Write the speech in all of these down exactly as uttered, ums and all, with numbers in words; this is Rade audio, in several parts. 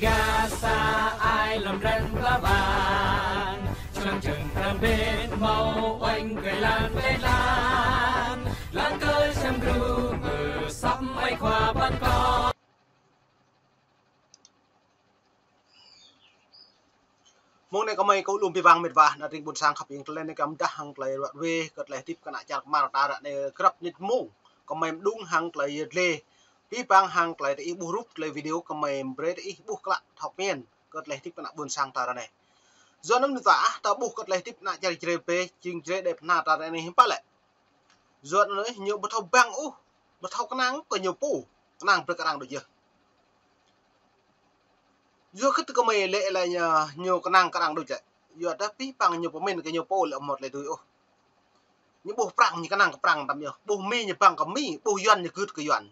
Gasa ai lăm răng ba bang, čang čang răng bên mâo oanh kơ lan lê lan, lan kơ čang gru mơ săm ai khua ban kơ. Mông anei kơ mei kơ lŭm bi bang mĭt wa, ană tring ƀuôn sang khăp ing tlei anei kăm dah hăng tlei ruă wê, kơ tlei hdĭp kơ ană čar kmar ta ră anei grăp nĭt mông. Kơ mei mđung hăng tlei yơh dlê. Bi bang hăng tlei ta ih ƀuh rup tlei video kơ mei brei ta ih ƀuh klă thâo kñen kơ tlei hdĭp kơ ană ƀuôn sang ta ră anei. Yua anăn ta ah ta ƀuh kơ tlei hdĭp ană čar Jrai pê, jing Jrai đei pna ta ră anei hiưm pă lĕ. Yua anăn ñu ƀu thâo băng ôh, ƀu thâo knang kơ ñu pô, knang brei kơ arăng đuč yơh. Yua kơ tơ kơ mei lĕ lĕ ñu, ñu knang kơ arăng đuč lĕ. Yua dah bi bang ñu pơmĭn kơ ñu pô lĕ mâo tlei tui ôh. Ñu ƀuh prăng ñu knang kơ prăng tăm yơh. Ƀuh mi ñu băng kơ mi, ƀuh yuăn ñu gưt kơ yuăn.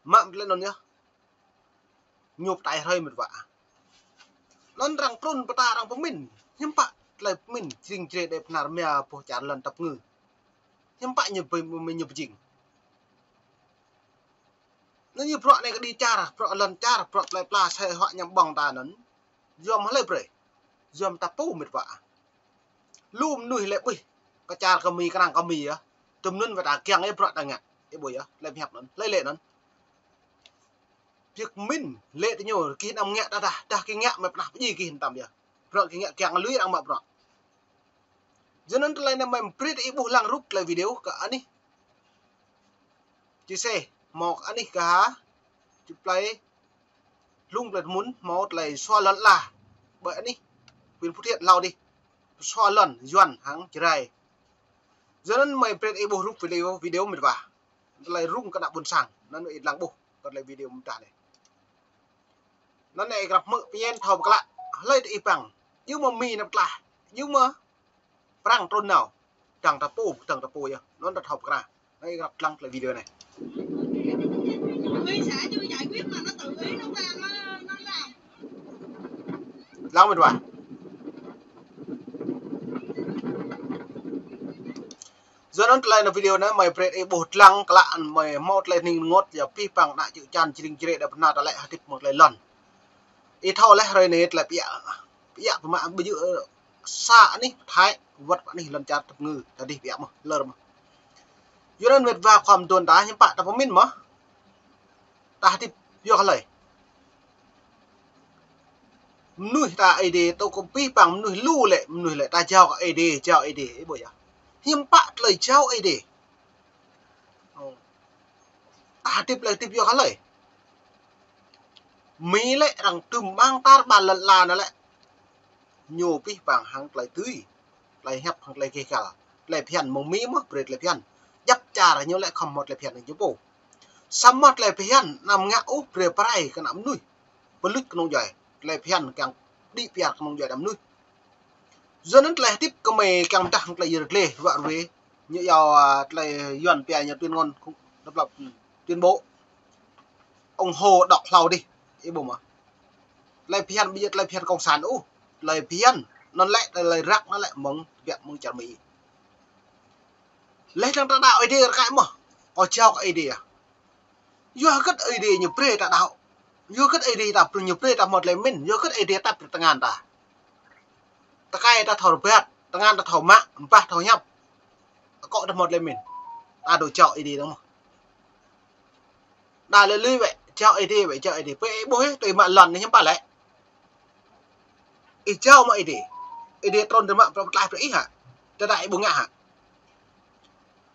Mă mtlei anăn yơh. Ñu ptai hrơi mĭt wa. Anăn arăng trŭn pơta arăng pơmĭn. Hiưm pă tlei pơmĭn jing Jrai đei pnar mia boh čar lăn tăp ngư. Hiưm pă ñu bi-, mi ñu pơjing. Anăn ñu bruă anei kơ đĭ čar, bruă lăn čar, bruă tlei pla sai huă ñăm ƀơ̆ng ta anăn. Yua mă hlei brei. Yua mta pô mĭt wa. Lu mnuih lĕ ƀuh. Kơ čar kơ mi, knang kơ mi yơh. Tơm anăn wăt ta kiăng ih bruă ta ngă. Ih ƀuh yơh, tlei hiăp anăn. Hlei lĕ anăn. Biăk mĭn, lĕ tơ ñu, kih năm ngă ta dah, dah kih ngă mei pnah pơjing kih tăm yơh. Bruă kih ngă kiăng lui arăng mă bruă. Yua anăn tlei anei mei brei ta ih ƀuh lăng rup tlei video kơ anih. Čih sĕ, mâo anih kơ ha, čih plei, lŭng plei mŭn, mâo tlei sua lăn ala. Ƀơi anih, huyện Phú Thiện hlâo dih. Sua lăn, yuăn, hăng Jrai. Yua anăn mei brei ta ih ƀuh rup video, video mĭt wa. Tlei rŭng kơ ană ƀuôn sang, anăn ih dlăng ƀuh, kơ tlei video mdah anei. Anăn ih grăp hmư̆ pơñen thâo pơkla, hlei ta ih băng, ñu mâo mi năp tlah, ñu mâo prăng trŭn nao, dăng ta pô, dăng ta pô yơh, anăn ta thâo pơkra, anăn ih grăp dlăng tlei video anei. Dlăng mĭt wa. Yua anăn tlei anăn video anei mei brei ih ƀuh dlăng klă mei mâo tlei hnĭng rơngot ya bi bang ană čư̆ čan jring jrê đa bơna ta lĕ hdĭp mơ̆ng tlei lăn. Ih thâo leh hrơi anei tlei pia, pia pơma ƀu djơ̆ sa anih Thái wăt anih lăn čar tăp ngư ta dih pia mơh lơr mơh. Yua anăn mĭt wa khua mduôn ta hiưm pă ta pơmĭn mơh. Ta hdĭp yua hlei. Mnuih ta Aê Diê, tơ kơ bi bang mnuih lu lĕ, mnuih lĕ ta jao kơ Aê Diê, jao Aê Diê, ih ƀuh yơh. Hiưm pă tlei jao Aê Diê. Ta hdĭp lĕ hdĭp yua hlei. Mi lĕ arăng tŭm mang tar ƀar lăn ala anăn lĕ. Ñu bi bang hăng tlei tui, tlei hiăp hăng tlei keh găl. Tlei bhiăn mơ̆ng mi mơh brei tlei bhiăn. Djăp čar ñu lĕ khŏm mâo tlei bhiăn ñu pô. Samơ̆ tlei bhiăn anăm ngă ôh brei prai kơ ană mnuih. Pơluč knŏng djuai. Tlei bhiăn kiăng đĭ piar knŏng djuai đa mnuih. Yua anăn tlei hdĭp kơ mei kiăng mdah tlei yơr gleh wă ruê. Ñu yua, a, tlei yuăn pia ñu tuyên ngôn, độc lập, tuyên bố. Ủng hộ độc hlâo dih, ih ƀuh mơh. Tlei bhiăn ƀu djơ̆ tlei bhiăn cộng sản ôh. Tlei bhiăn, anăn lĕ, tlei răk anăn lĕ mơ̆ng, biă mơ̆ng čar Mi. Leh dơ̆ng ta đăo Aê Diê rơkai mơh. Kâo jao kơ Aê Diê. Yua hgĕt Aê Diê ñu brei ta đăo. Yua hgĕt Aê Diê ta brei ñu brei ta mâo tlei mĭn. Yua hgĕt Aê Diê ta brei tơngan ta. Tơkai ta thâo rơbat, tơngan ta thâo mă, mbah thâo hiăp. Akŏ ta mâo tlei mĭn. Ta dôk jao Aê Diê dơ̆ng mơh. Đa lĕ lui wĕ, jao Aê Diê wĕ, jao Aê Diê. Pơ ih ƀuh ih, tui mă lăn anei hiưm pă lĕ. Ih jao mă Aê Diê. Aê Diê trŭn tơ mă prăp tlaih prăp ih hă. Tơdah ih ƀu ngă hă.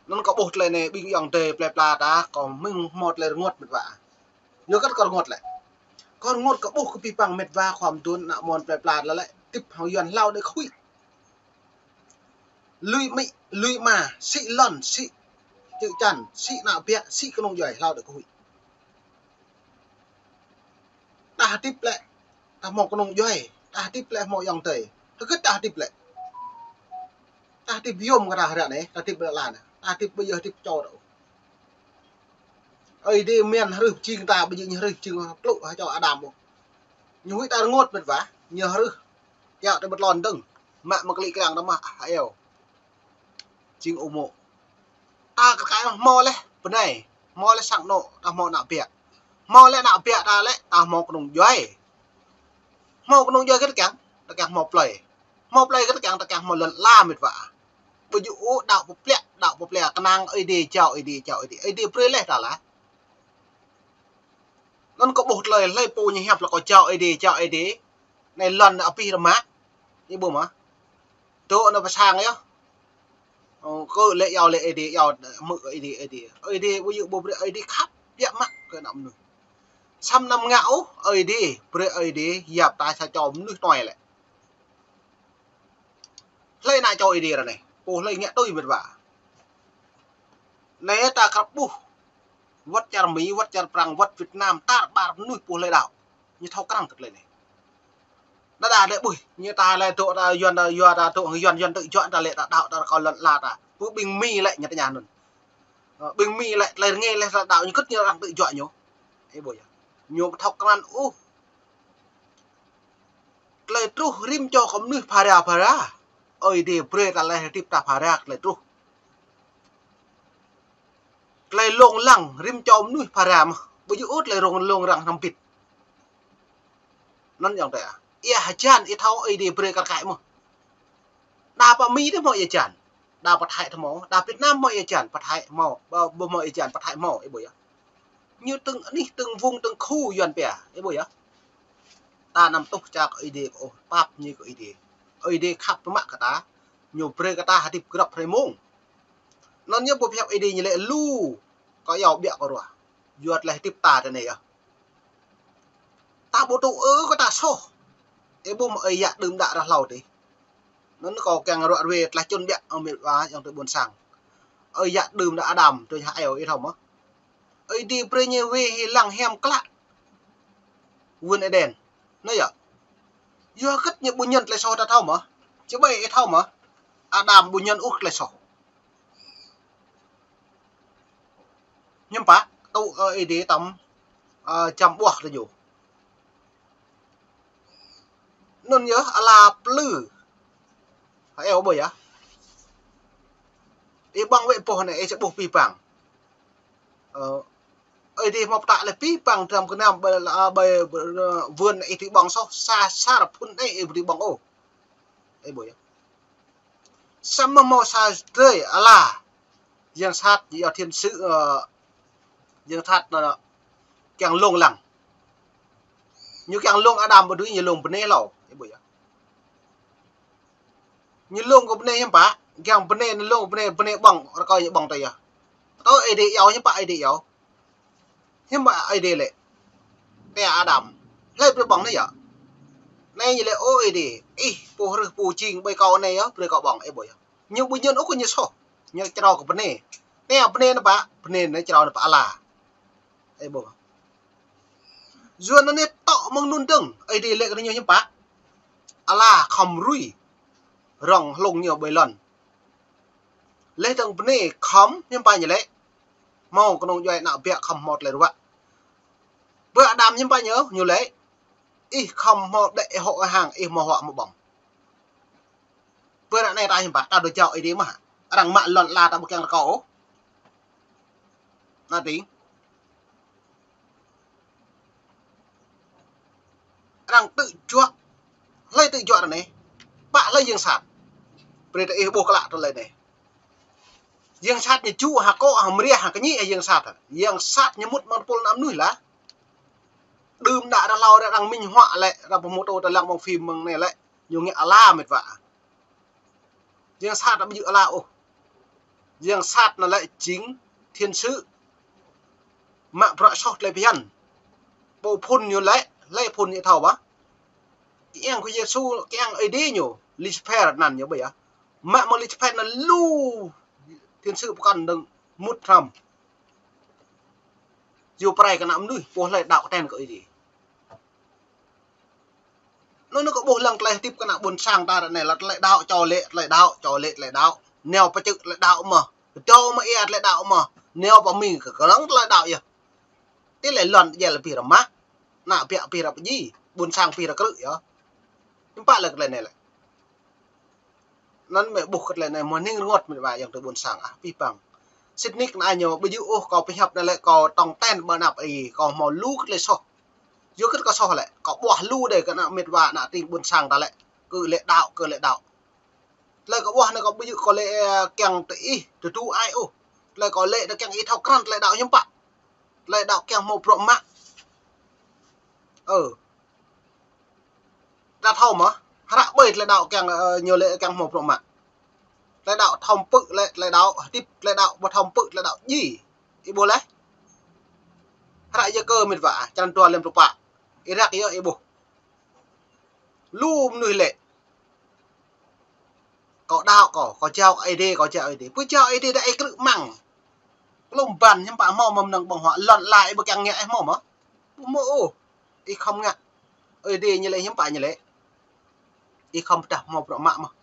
Anăn kâo ƀuh tlei anei ƀing ayŏng adei plei pla ta, kâo mĭn mâo tlei rơngot mĭt wa. Yua hgĕt kâo rơngot lĕ. Kâo rơngot kâo ƀuh kơ bi bang mĭt wa khua mduôn ană môn plei pla ta lĕ. Hdĭp hŏng yuăn hlâo đei kơ huĭ. Lui amĭ, lui ama, sĭ lăn, sĭ čư̆ čan, sĭ ană biă, sĭ knŏng djuai hlâo đei kơ huĭ. Ta hdĭp lĕ, ta mâo knŏng djuai, ta hdĭp lĕ mâo ayŏng adei. Hgĕt ta hdĭp lĕ. Ta hdĭp yuôm kơ ta hră anei, ta hdĭp lĕ lan, ta hdĭp ƀu djơ̆ hdĭp čô ta ôh. Aê Diê mĭn hrih jing ta, ƀu djơ̆ ñu hrih jing klŭ hŏng čô Ađam ôh. Ñu huĭ ta rơngot mĭt wa, ñu hrih. Yua ta ƀu tlôn dơ̆ng, mă mơ̆ng klĭ kliăng ta mă, ah, iêu. Jing ung mô̆. Ta kơ kăi mâo leh bơnai, mâo leh sang anôk, ta mâo ană biă. Mâo leh ană biă ta lĕ, ta mâo knŏng djuai. Mâo knŏng djuê kơ ta kiăng, ta kiăng mâo plei. Mâo plei kơ ta kiăng, ta kiăng mâo lăn ala mĭt wa. Ƀu djŏ ôh đăo pơpliă, đăo pơpliă knang Aê Diê jao, Aê Diê jao, Aê Diê. Aê Diê brei leh ta lah. Anăn kâo ƀuh tlei, hlei pô ñu hiăp leh kâo jao Aê Diê, jao Aê Diê. Anei lăn abih rơmah. Ih ƀuh mơh. Dôk anăn pơ sang yơh. Ơ, kơ lĕ yao lĕ Aê Diê, yao hmư̆ Aê Diê, Aê Diê. Aê Diê ƀu djŏ ƀu brei Aê Diê khăp biă mă kơ ană mnuih. Săm năm ngă ôh, Aê Diê, brei Aê Diê, yap ta sa čô mnuih tui lĕ. Hlei ană čô Aê Diê ară anei, pô hlei ngă tui mĭt wa. Anei ta krăp ƀuh. Wăt čar Mi, wăt čar Prăng, wăt Việt Nam, tar ƀar mnuih pô hlei đăo. Ñu thâo krăng kơ tlei anei. Đa đa lĕ ƀuh, ñu ta lĕ dôk ta Yuăn ta, Yuăn ta dôk Yuăn, Yuăn tŭ juă ta lĕ ta đăo ta kơ lăn ala ta. Pô ƀing Mi lĕ ñu tơña anăn. Ơ, ƀing Mi lĕ tlei rơngiê leh ta đăo ñu kơt ñu arăng tŭ juă ñu. Ih ƀuh yơh. Ñu thâo krăn ôh. Tlei truh rĭm čô kơ mnuih phara phara. Aê Diê brei ta leh hdĭp ta phara tlei truh. Tlei lông lăng rĭm čô mnuih phara mơh. Ƀu djŏ ôh tlei rông lông răng hnăm bĭt. Anăn ayŏng adei ah. Ih hjan ih thâo Aê Diê brei kar kaĭ mơh. Đa pơ Mi dih mâo ih hjan. Đa pơ Thái dih mâo, đa Việt Nam mâo ih hjan, pơ Thái mâo, ƀu, ƀu mâo ih hjan, pơ Thái mâo, ih ƀuh yơh. Ñu tơ̆ng anih tơ̆ng wung tơ̆ng khu Yuăn pia, ih ƀuh yơh. Ta năm tuh čar kơ Aê Diê kơ ôh, pap ñu kơ Aê Diê. Aê Diê khăp mă kơ ta, ñu brei kơ ta hdĭp grăp hruê mông. Anăn ñu ƀuh pơhiăp Aê Diê ñu lĕ lu, kơ yâo ƀiă kơ ruah. Yua tlei hdĭp ta tơ anei yơh. Ta ƀu tŭ ư kơ ta soh. Ih ƀuh mơh ơi yă đưm đă rah hlâo dih. Anăn kâo kiăng ruă ruê tlaih čŭn ƀiă ơ mĭt wa ayŏng adei ƀuôn sang. Ơi yă đưm đă Adam tui hă eo ih thâo mơh. Aê Diê brei ñu wê hĭ lăng hiam klă. Vườn Êđen. Anei yơh. Yua kơ ñu ƀu ñăn tlei soh ta thâo mơh. Či ƀai ih thâo mơh. Adam ƀu ñăn ôh tlei soh. Hiăm pă, tŭ, ơ, Aê Diê tăm, ơ, čăm ƀuah tơ ñu. Anăn yơh ala plư. Hơ eo ƀuh yơh. Ih ƀơ̆ng wĕ boh anei, ih či ƀuh pih păng. Ơ, Aê Diê mâo pơtă leh pih păng tram kơ năm ƀai, ƀai, ƀai, ơ, vườn ih ti ƀơ̆ng soh, sa, sa rơphŭn anei ih ƀu ti ƀơ̆ng ôh. Ih ƀuh yơh. Săm mơh mâo sa drei ala. Yang sat, yua thiên sứ, ơ, yang sat, ơ, kiăng lông lăng. Ñu kiăng lông Adam ƀu dưi, ñu lông bơnê hlâo. Ih ƀuh yơh. Ñu lông kơ bơnê hiăm pă, kiăng bơnê, ñu lông bơnê, bơnê ƀơ̆ng, rơkơi ñu ƀơ̆ng tơ yơh. Tơ Aê Diê iâu, hiăm pă Aê Diê iâu. Hiăm pă Aê Diê lĕ. Tơ Adam. Hlei brei ƀơ̆ng anei yơh. Anei ñu lĕ ơ Aê Diê. Ih, pô hrih pô jing ƀai kâo anei yơh, brei kâo ƀơ̆ng, ih ƀuh yơh. Ñu ƀu ñăn ôh kơ ñu soh. Ñu črâo kơ bơnê. Tơ bơnê anăn pă, bơnê anăn črâo anăn pă ala. Ih ƀuh. Yua anăn anei tŏ mơ̆ng anăn dơ̆ng, Aê Diê lĕ kơ ñu hiăm pă. Ala khŏm rui. Rŏng hlŏng ñu ƀai lăn. Leh dơ̆ng bơnê khŏm hiăm pă ñu lĕ. Mâo knŏng djuai ană biă khŏm mâo tlei ruă. Bơ Adam hiăm pă ñu, ñu lĕ. Ih khŏm mâo đĕ ih hŏ hang, ih mâo huă mâo ƀơ̆ng. Bơ ară anei ta hiăm pă, ta dôk jao Aê Diê mơh. Arăng mă lăn ala ta ƀu kiăng rơkâo ôh. Anăn dih. Arăng tŭ juă. Hlei tŭ juă ară anei. Pă hlei yang sat. Brei ta ih ƀuh klă tơlơi anei. Yang sat ñu čŭ hă kŏ hă mriah hă kñi hă yang sat hă. Yang sat ñu mŭt mơ̆ng tơpul ană mnuih lah. Đưm đă ară hlâo ară arăng minh họa lĕ, arăng pơmŭt ôh ta lăng mơ̆ng phim mơ̆ng anei lĕ. Ñu ngă ala mĭt wa. Yang sat ta ƀu djŏ ala ôh. Yang sat anăn lĕ jing thiên sứ. Mă bruă soh tlei bhiăn. Pô phŭn ñu lĕ, hlei phŭn ñu thâo ƀă. Kiăng kơ Yêsu, kiăng Aê Diê ñu, Lucifer anăn ñu ƀă yơh. Mă mơ̆ng Lucifer anăn lu thiên sứ pơkŏn dơ̆ng mŭt hrăm. Yua prei kơ ană mnuih, pô hlei đăo ten kơ Aê Diê. Anăn kâo ƀuh lăng tlei hdĭp kơ ană ƀuôn sang ta ară anei lah tlei đăo, čô lĕ tlei đăo, čô lĕ tlei đăo. Nao pơ čư̆ tlei đăo mơh. Kdâo mơh ia tlei đăo mơh. Nao pơ Mi kơ krơ̆ng tlei đăo yơh. Ti lĕ lăn djel pih rơmah. Ană biă pih ră pơjing. Ƀuôn sang pih ră krư̆ yơh. Hiăm pă lĕ kơ tlei anei lĕ. Anăn mĕ ƀuh kơ tlei anei mơ̆ng hnĭng rơngot mĭt wa ayŏng adei ƀuôn sang ah pih păng. Sĭt nik anăn ñu ƀu djŏ ôh kâo pơhiăp anăn lĕ kâo tŏng ten ƀơ anăp ih kâo mâo lu kơ tlei soh. Yua kơ kâo soh lĕ, kâo ƀuah lu đei kơ ană mĭt wa ană tring ƀuôn sang ta lĕ, kơ lĕ đăo, kơ lĕ đăo. Tlei kâo ƀuah anei kâo ƀu djŏ kơ lĕ, ơ, kiăng ti ih, ti tu ai ôh. Tlei kâo lĕ đa kiăng ih thâo krăn tlei đăo hiăm pă. Tlei đăo kiăng mâo bruă mă. Ơ. Ta thâo mơh, hră ƀai tlei đăo kiăng, ơ, ñu lĕ kiăng mâo bruă mă. Tlei đăo thâo mpŭ lĕ, tlei đăo hdĭp, tlei đăo ƀu thâo mpŭ, tlei đăo djiê. Ih ƀuh leh. Hră Yakơ mĭt wa, črăn dua lăm pluh pă. Ih răk yơh ih ƀuh. Lu mnuih lĕ. Kâo đăo kâo, kâo jao Aê Diê, kâo jao Aê Diê. Pô jao Aê Diê đa ih krư̆ măng. Klŭm ban hiăm pă mâo mơ̆ng mnơ̆ng ƀơ̆ng huă lăn ala ih ƀu kiăng ngă ih mâo mơh. Ƀu mâo ôh. Ih khŏm ngă. Aê Diê ñu lĕ hiăm pă ñu lĕ. Ih khŏm pơdah mâo bruă mă mơh.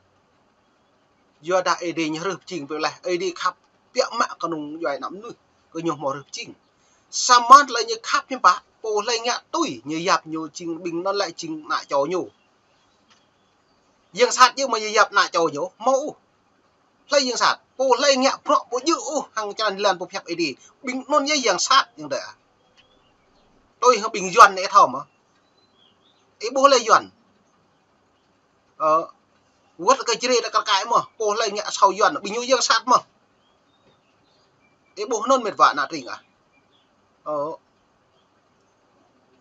Yua dah Aê Diê ñu hrih pơjing pioh leh, Aê Diê khăp biă mă knŏng djuai ană mnuih, kơ ñu mâo hrih pơjing. Samơ̆ tlei ñu khăp hiăm pă, pô hlei ngă tui, ñu yap ñu jing ƀing anăn lĕ jing ană čô ñu. Yang sat yơh mơ̆ ñu yap ană čô ñu, mâo ôh. Hlei yang sat, pô hlei ngă bruă ƀu djŏ ôh, hăng črăn lan pô pơhiăp Aê Diê. Ƀing anăn yơh yang sat, yang dê. Tui hăng ƀing Yuăn anei thâo mơh. Ih ƀuh leh Yuăn. Ơ, wăt kơ Jrai ta kar kaĭ mơh, pô hlei ngă asâo Yuăn, ƀing ñu yang sat mơh. Ih ƀuh anăn mĭt wa ană tring ah. Ơ,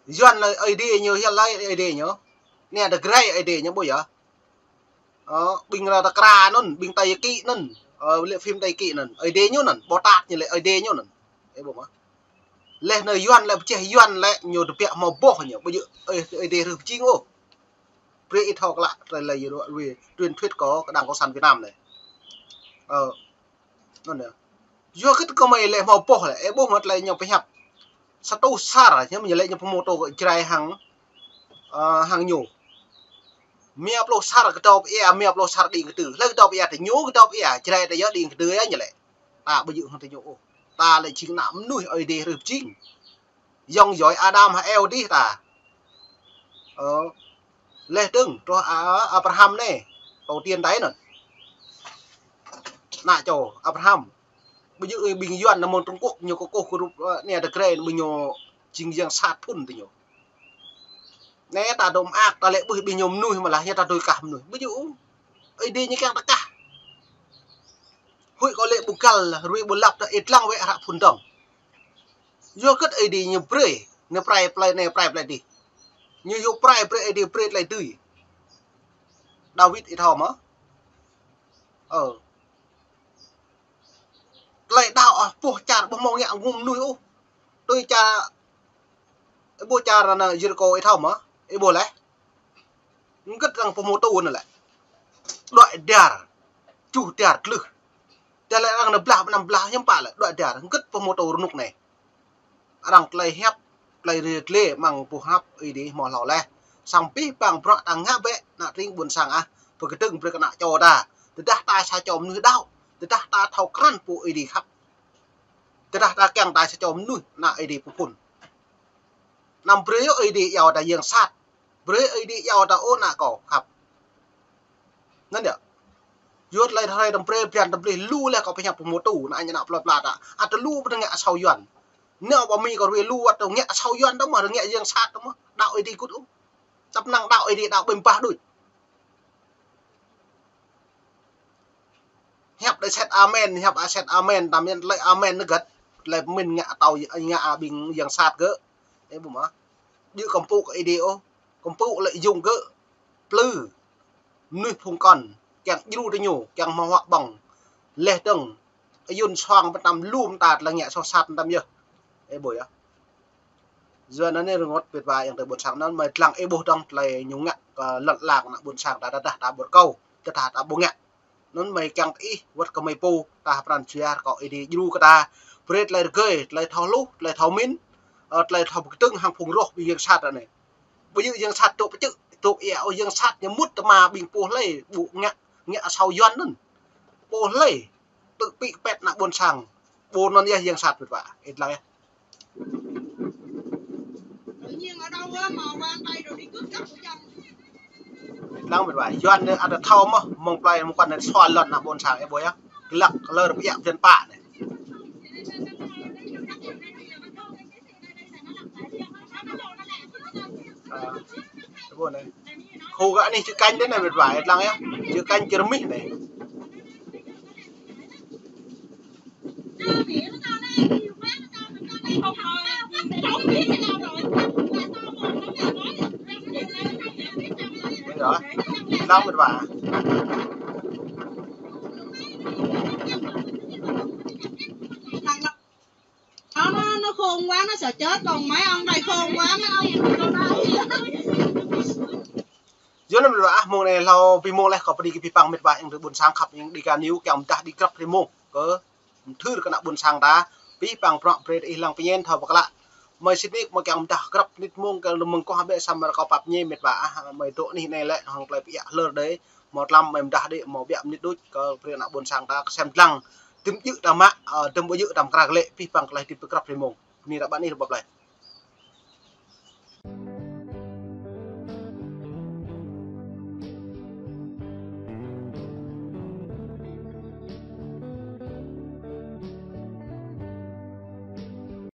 Yuăn lĕ Aê Diê ñu, hiăl lei Aê Diê ñu. Anei ta Jrai Aê Diê ñu ƀuh yơh. Ơ, ƀing ra ta kra anăn, ƀing Tây Kỳ anăn. Ơ, lĕ phim Tây Kỳ anăn. Aê Diê ñu anăn, Bồ Tát ñu lĕ Aê Diê ñu anăn. Ih ƀuh mơh. Leh anăn Yuăn lĕ pơčeh Yuăn lĕ ñu tơbiă mâo boh ñu. Ƀu djŏ Aê, Aê Diê hrih pơjing ôh. Brei ih thâo klă, tlei lei yua ruă, truyền thuyết kơ đảng cộng sản Việt Nam anei. Ơ, anăn yơh. Yua kơ kmei lĕ mâo boh lĕ, ih ƀuh mơh tlei ñu pơhiăp. Sa êtuh asăr, ñu lĕ ñu pơmôtô kơ Jrai hăng, ơ, hăng ñu. Mia pluh asăr kdŏp ia, mia pluh asăr đĭ kdư. Hlei kdŏp ia ti ñu kdŏp ia, Jrai ta yơh đĭ kdư yơh ñu lĕ. Ta ƀu djŏ hŏng ti ñu ôh. Ta lĕ jing ană mnuih Aê Diê hrih pơjing. Yŏng yoi Adam hăng Êwa dih ta. Ơ. Leh dơ̆ng, truh A-, Abraham anei. Tổ tiên đei anăn. Ană čô Abraham. Ƀu djŏ ƀing Yuăn anăn mơ̆ng Trung Quốc ñu kkuh kơ rup, ơ, anei ta Jrai ƀu ñu jing yang sat phŭn ti ñu. Anei ta dôk mơak ta lĕ ƀuh ƀing ñu mnuih mơh lah, ñu ta dôk kah mnuih. Ƀu djŏ. Aê Diê ñu kiăng ta kah. Huĭ kâo lĕ ƀu găl, ruê ƀu lăp ta ih dlăng wĕ hră phŭn dơ̆ng. Yua kơ Aê Diê ñu brei, ñu prai plei anei, prai plei dih. Ñu yua prai brei Aê Diê brei tlei dưi. Đawit ih thâo mơh. Ơ. Tlei đăo ah, boh čar ƀu mâo ngă ngŭm mnuih ôh. Tui čar, ƀuh čar anăn Yêrikô ih thâo mơh. Ih ƀuh leh. Hgơ̆t arăng pơmôtô anăn lĕ. Đuĕ dar. Čuh dar tlưh. Dah lĕ arăng anăn blah, năm blah hiăm pă lĕ. Đuĕ dar. Hgơ̆t pơmôtô rơnŭk anei. Arăng tlei hiăp, tlei rê tlê mơ̆ng pô hăp Aê Diê mâo hlâo leh. Săng pih păng bruă ta ngă bĕ, ană tring ƀuôn sang ah. Pơkdơ̆ng brei kơ ană čô ta. Tơdah ta sa čô mnuih đăo. Tơdah ta thâo krăn pô Aê Diê khăp. Tơdah ta kiăng ta sa čô mnuih ană Aê Diê pơphŭn. Anăm brei ôh Aê Diê iâu ta yang sat. Brei Aê Diê iâu ta ôh ană kâo khăp. Anăn yơh. Yua tlei hruê tăm brei blan tăm blih lu leh kâo pơhiăp pơmôtô ană añ ană plei pla ta. Ăt lu ƀu ngă asâo Yuăn. Nao ƀă Mi kâo ruê lu wăt ngă asâo Yuăn tơ mơh, ngă yang sat tơ mơh. Đăo Aê Diê gŭt ôh. Tăp năng đăo Aê Diê đăo ƀĭm bah đuč. Hiăp đei set amen, hiăp a set amen, tăm yan tlei amen anăn găt, tlei pơmĭn ngă atâo ngă ƀing yang sat gơ̆. Ih ƀuh mơh. Djŏ kăm pŭ kơ Aê Diê ôh, kăm pŭ lĕ yŭng gơ̆, plư. Mnuih phung kăn, kiăng djru ti ñu, kiăng mâo huă ƀơ̆ng. Leh dơ̆ng, ayŭn suang mtam lu mta tlei ngă soh sat mtam yơh. Ih ƀuh yơh. Yua anăn anei rơngot pĭt wa yang tơ ƀuôn sang anăn mei dlăng ih ƀuh dơ̆ng tlei ñu ngă kơ lăn ala ană ƀuôn sang ta tơdah ta ƀuh kâo, tơdah ta ƀuh ngă. Anăn mei kiăng ih wăt kơ mei pô ta pran jua kơ Aê Diê djru kơ ta. Brei tlei rơgơi, tlei thâo hluh, tlei thâo mĭn, ơ, tlei thâo pơkdơ̆ng hăng phung roh ƀing yang sat anei. Ƀu djŏ yang sat dôk pơčư̆, dôk ia ôh yang sat ñu mŭt tơma ƀing pô hlei ƀu ngă, ngă asâo Yuăn anăn. Pô hlei tŭ pĭ pĕt ană ƀuôn sang. Ƀuôn anăn yơh yang sat pĭt wa. Ih dlăng yơh. Ih dlăng pĭt wa. Yuăn anei ăt thâo mơh, mơ̆ng plei mơ̆ng kăn anei sua lăn ană ƀuôn sang ih ƀuh yơh. Glăk lơr pơiă blan pă anei. Ƀuh anei. Khô gơ̆ anih čư̆ kañ dih anei mĭt wa, ih dlăng yơh. Čư̆ kañ čư̆ rmih anei. Anei yơh. Ih dlăng mĭt wa. Nó, nó, nó khôn quá, nó sợ chết còn mấy ông này khôn quá, mấy ông. Yua anăn mĭt wa ah, mông anei hlâo bi mông leh kâo pơdi kơ bi păng mĭt wa ayŏng adei ƀuôn sang khăp ayŏng adei ka niu kiăng mdah đĭ grăp hruê mông kơ mthưr kơ ană ƀuôn sang ta, bi păng bruă brei ih lăng pơñen thâo pơklă. Mơi sĭt nik mơi kiăng mdah grăp mnĭt mông kơ mơ̆ng koh bĕ săm rơkâo pap ñê mĭt wa ah, mơi dôk anih anei lĕ hŏng klei pơiă hlơr đei, mâo tlam mơi mdah đĭ, mâo ƀiă mnĭt đuč kơ brei ană ƀuôn sang ta ksem dlăng. Dŭm djơ̆ ta mă, ơ, dŭm ƀu djơ̆ ta mkra klei, bi păng klei hdĭp grăp hruê mông. Bni ră ƀă anih rơbăp leh.